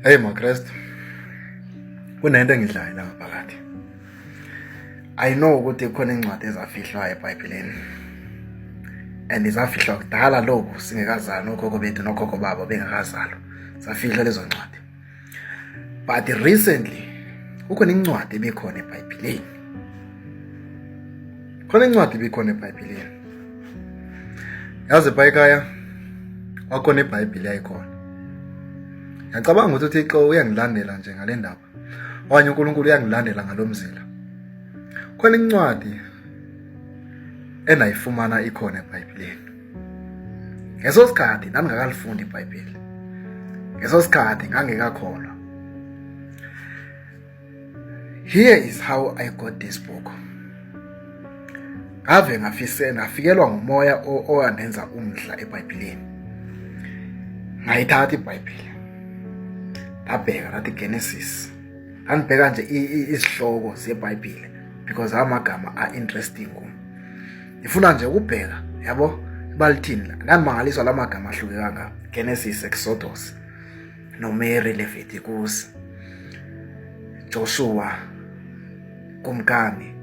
Hey maKristu, kunento engidlayo la ngaphakathi. I know ukuthi khona incwadi ezafihlwa eBhayibhelini. And zafihlwa kudala lokhu singekazalwa nokhokho bethu nokhokho babo bengakazalwa. Zafihlwa lezo ncwadi. But recently kukhona incwadi ebikhona eBhayibhelini. Khona incwadi ebikhona eBhayibhelini. Yazi bhayikaya wakhona iBhayibheli yayikhona. Ngiyacabanga ukuthi uThixo uyangilandela nje ngale ndaba. Okanye uNkulunkulu uyangilandela ngalomzila. Khona incwadi enayifumana ikhona eBhayibhelini. Ngeso sikhathi ndandingakalifundi iBhayibheli. Ngeso sikhathi ngangekakholwa. Here is how I got this book. Ngave ngafise ngafikelwa ngumoya owandenza umdla eBhayibhelini. Ngayithatha iBhayibheli. Ngabheka ngathi Genesis. Ngangibheka nje izihloko zeBhayibheli because amagama are interesting kum. Ngifuna nje ukubheka yabo balithini la. Ngangimangaliswa lamagama ahluke kangaka. Genesis, Exodus. noMary Leviticus Joshua Kumkani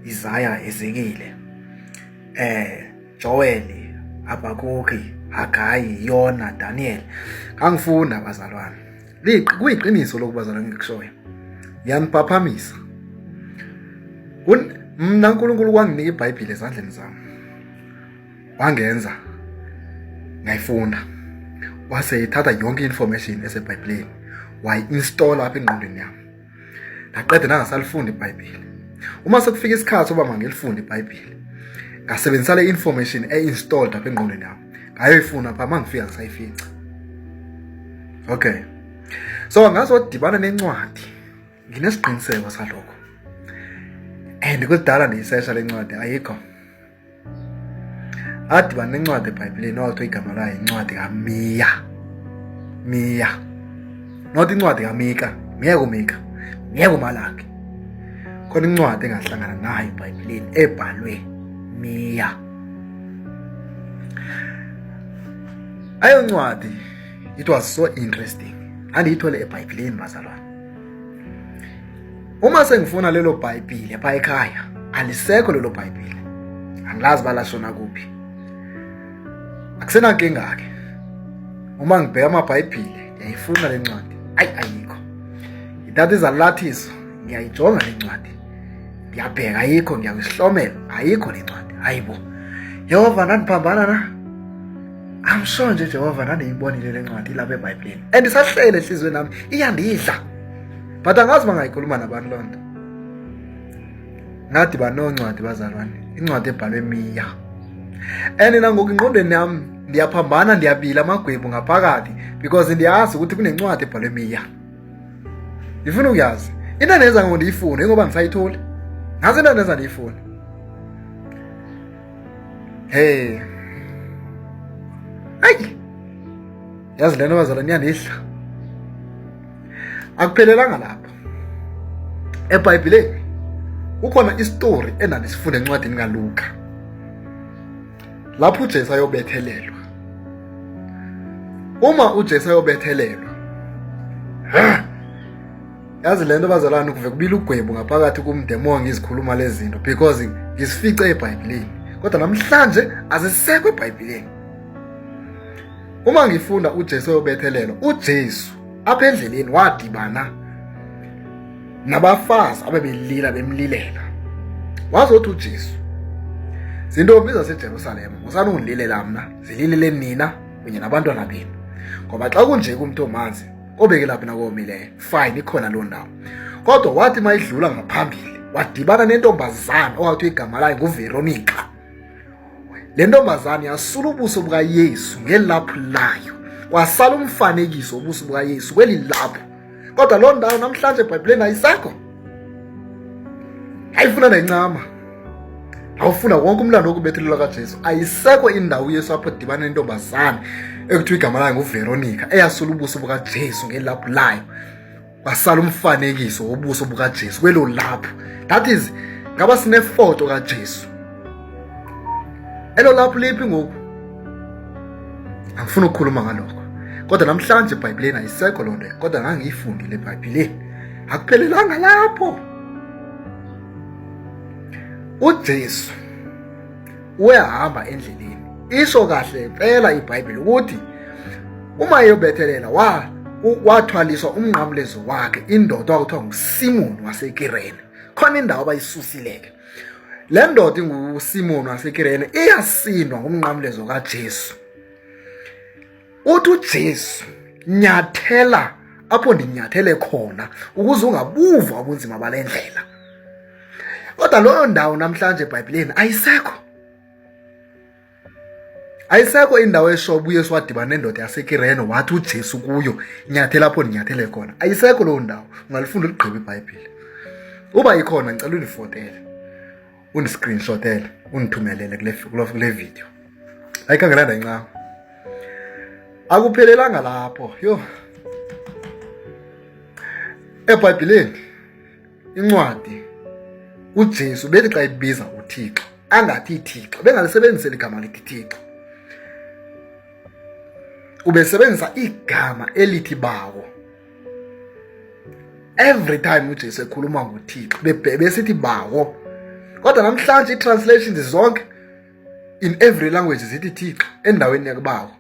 Isaiah Ezekiel Joel Habakuki Hagayi Yona Daniel. Ngangifunda bazalwane, kuyiqiniso lokhu bazalwane ngikushoyo, ngiyaniphaphamisa. Mna uNkulunkulu kwanginika iBhayibheli ezandleni zami, wangenza ngayifunda, wase ethatha yonke i-information eseBhayibhelini wayi-installa apha engqondweni yami. Ndaqeda nangasalifunda iBhayibheli. Uma sekufika isikhathi uba mangilifunde iBhayibheli, ngasebenzisa le information e-installed apha engqondweni yami, ngayoyifuna pha, mangifika ngisayifica. Okay, so ngazodibana nencwadi, nginesiqiniseko salokho, and kudala ndiyisesha le ncwadi, ayikho. Adibana nencwadi eBhayibhelini owathiwa igama layo incwadi kaMiya. Miya, not incwadi kaMika. Ngeke uMika, ngeke uMalaki. Khona incwadi engahlangana nayo eBhayibhelini ebhalwe Miya. Ayo ncwadi, it was so interesting. Andiyithole eBhayibhelini bazalwane. Uma sengifuna lelo Bhayibhile pha ekhaya, alisekho lelo Bhayibhile, angilazi balashona kuphi. Akusenankinga ke, uma ngibheka amabhayibhile ngiyayifuna le ncwadi, ayi ayikho. Ngithatha izalathiso, ngiyayijonga le ncwadi, ngiyabheka, ayikho. Ngiyakwihlomela, ayikho le ncwadi. Hayibo Yehova, ndandiphambana na? I'm sure nje Jehova ndandiyibonile le ncwadi ilapha eBhayibhelini and isahlele enhliziyweni nami, iyandidla, but angazi bangayikhuluma nabantu loo nto. Ngathi banoncwadi bazalwane, incwadi ebhalwe Miya, and nangoku engqondweni yami ndiyaphambana, ndiyabila amagwebu ngaphakathi because ndiyazi ukuthi kunencwadi ebhalwe Miya. Ndifuna ukuyazi into endenza ngoku ndiyifune, ingoba ndisayitholi ngazi into endenza ndiyifune. Hey, ayi, yazi le nto bazalwane iyandidla. Akuphelelanga lapho. EBhayibhelini kukhona isitori endandisifunda encwadini kaLuka lapho uJesu ayobethelelwa. Uma uJesu ayobethelelwa, yazi le nto bazalwane, kuve kubila ugwebu ngaphakathi kumdemo ngizikhuluma lezi zinto because ngisifice eBhayibhelini, kodwa namhlanje azisekho eBhayibhelini. Uma ngifunda uJesu oyobethelelwa, uJesu apha endleleni wadibana nabafazi abebelila bemlilela. Wazothi uJesu, zintombi zaseJerusalema, musani ungililela mna, zililele nina kunye nabantwana benu, ngoba xa kunje kumntu omanzi kobeke laphi nakomileyo. Fine, ikhona loo ndawo. Kodwa wathi mayidlula ngaphambili wadibana nentombazana owathi igama layo nguVeronica. Le ntombazana yasula ubuso bukaYesu ngelaphu layo, kwasala umfanekiso wobuso bukaYesu kweli laphu. Kodwa loo ndawo namhlanje eBhayibhileni ayisekho. Ayifuna nencama, awufuna wonke umlando wokubethelelwa kaJesu, ayisekho indawo uYesu apho dibana nentombazana ekuthiwa igama layo nguVeronica eyasula ubuso bukaJesu ngelaphu layo, kwasala umfanekiso wobuso bukaJesu kwelo laphu. That is, ngaba sinefoto kaJesu elo laphu liphi ngoku? Angifuni ukukhuluma ngalokho. Kodwa namhlanje eBhayibhileni ayisekho loo nto, kodwa ngangiyifundile eBhayibhileni. Akuphelelanga lapho. UJesu uyahamba endleleni. Isho kahle impela iBhayibheli ukuthi uma eyobethelela wa wathwaliswa umnqamlezo wakhe indoda okuthiwa nguSimon waseKirene. Khona indawo abayisusile-ke. Le ndoda inguSimon waseKirene iyasindwa ngumnqamlezo kaJesu. Uthi uJesu, nyathela apho ndinyathele khona ukuze ungabuva ubunzima bale ndlela. Kodwa leyo ndawo namhlanje eBhayibhileni ayisekho. Ayisekho indawo esho uYesu wadibana nendoda yaseKirene wathi uJesu kuyo nyathela apho ndinyathele khona. Ayisekho leyo ndawo, ungalifunda uligqibe iBhayibhile. Uba ikhona ngicela undifotele, undiscreenshotele, undithumelele kule video. Ayikhangela ndayincama. Akuphelelanga lapho, yho. EBhayibhileni incwadi uJesu bethi xa ibiza uThixo angathi Thixo, bengalisebenzisi igama lithi Thixo. Ubesebenzisa igama elithi Bawo. Every time uJesu ekhuluma ngoThixo besithi Bawo. Kodwa namhlanje ii-translations zonke in every language zithi Thixo endaweni yakubawo.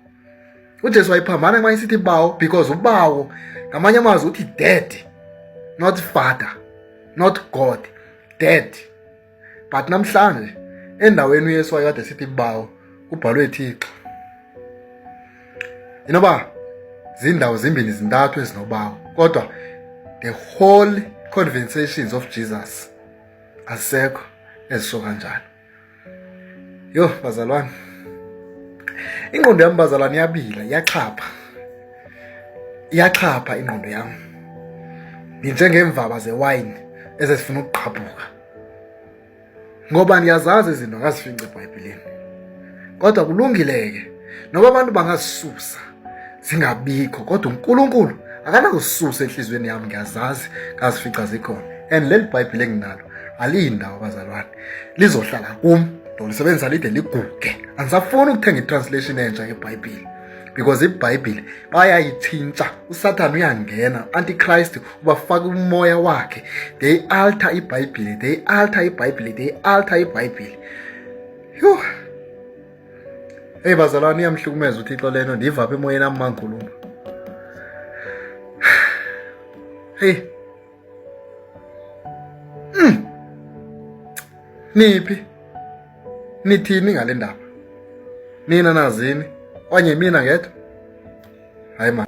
UJesu wayiphambana uma isithi bawo because ubawo ngamanye amazwi uthi dead, not father, not God, dead. But namhlanje endaweni uYesu wayekade sithi bawo kubhalwe Thixo. Inoba zindawo zimbini zintathu ezinobawo kodwa the whole conversations of Jesus asekho ezisho kanjalo. Yho bazalwane, ingqondo yam bazalwane iyabila, iyaxhapha, iyaxhapha ingqondo yam. Ndinjengeemvaba zewayini ezezifuna ukuqhaphuka, ngoba ndiyazazi izinto ngazifinca eBhayibhileni. Kodwa kulungile ke noba abantu bangazisusa zingabikho, kodwa uNkulunkulu akanakususa enhliziyweni yam. Ngiyazazi ngazifica zikhona, and leli Bhayibhile enginalo aliyindawo bazalwane, lizohlala kum, ndolisebenzisa lide liguge. Andisafuni ukuthenga i-translation entsha yeBhayibhile because iBhayibhile bayayitshintsha. USathane uyangena, Antichrist ubafaka umoya wakhe, they alter iBhayibhile, they alter iBhayibhile, they alter iBhayibhile. Yho, hey bazalwane, iyamhlukumeza uThixo lento, ndiva apha emoyeni am mangikhuluma. Hey, Niphi? Nithini ngale ndaba? Nina nazini? Okanye mina ngedwa? Hayi ma.